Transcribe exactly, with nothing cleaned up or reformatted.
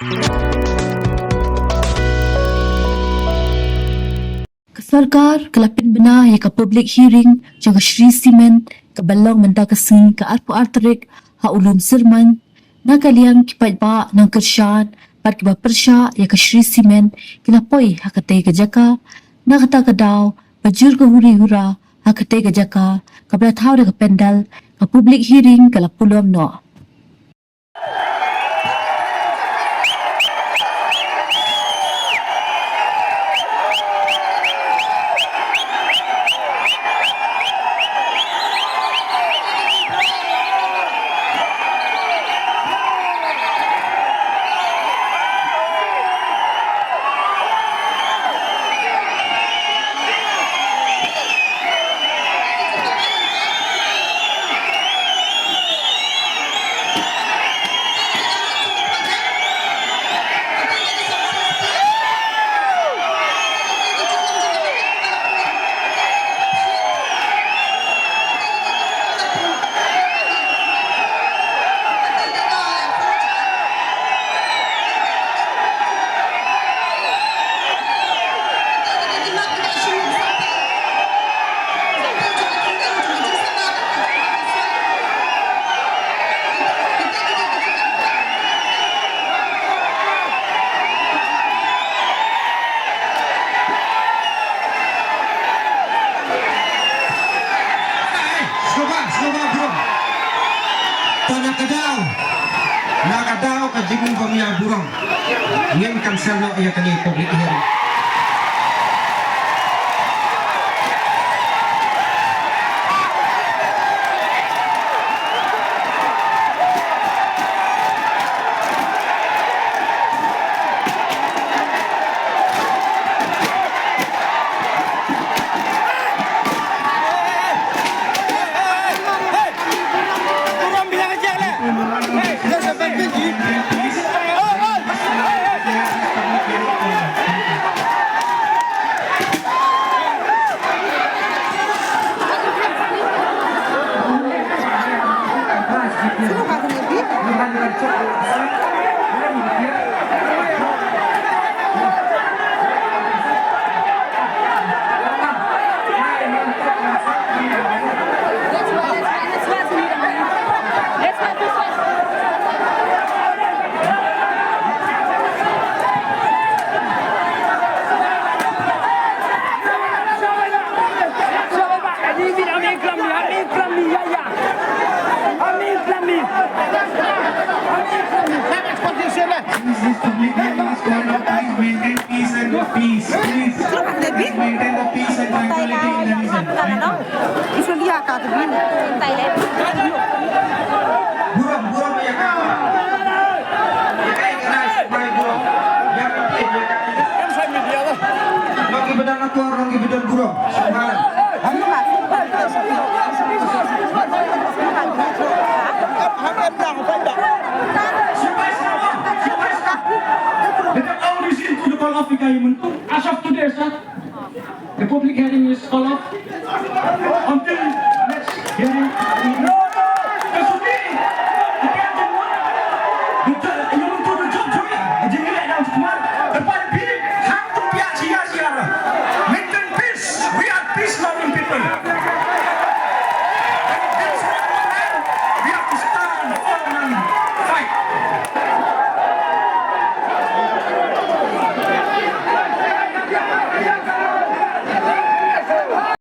Ka sorkar ka la pynbna ïa ka public hearing jong ka Shree Cement kaba long mynta ka sngi ka arphew ar tarik ha U Lum Syrmaiñ. Na ka liang ki paidbah nongkyrshan bad kiba pyrshah ïa ka Shree Cement ki la poi ha katei ka jaka. Na kata ka daw ba jur ka huri hura ha katei ka jaka kaba la thaw da ka pandal, ka public hearing ka la pulom noh. Sngewbha, sngewbha burom. To na ka daw, na ka daw ka jingim ba mia burom, ngin cancel noh ïa kane public hearing. Please, this public hearing is called off. Please maintain peace and peace. Please, please maintain the peace and tranquility in the region. Thank you. Burom, burom ïa ka. Ïa ka, ïa ka, ïa ka, burom. Ïa ka, ïa ka. Long ki ba don akor, long ki ba don burom. Sngewbha. As of today, sir, the public hearing is called off until next hearing.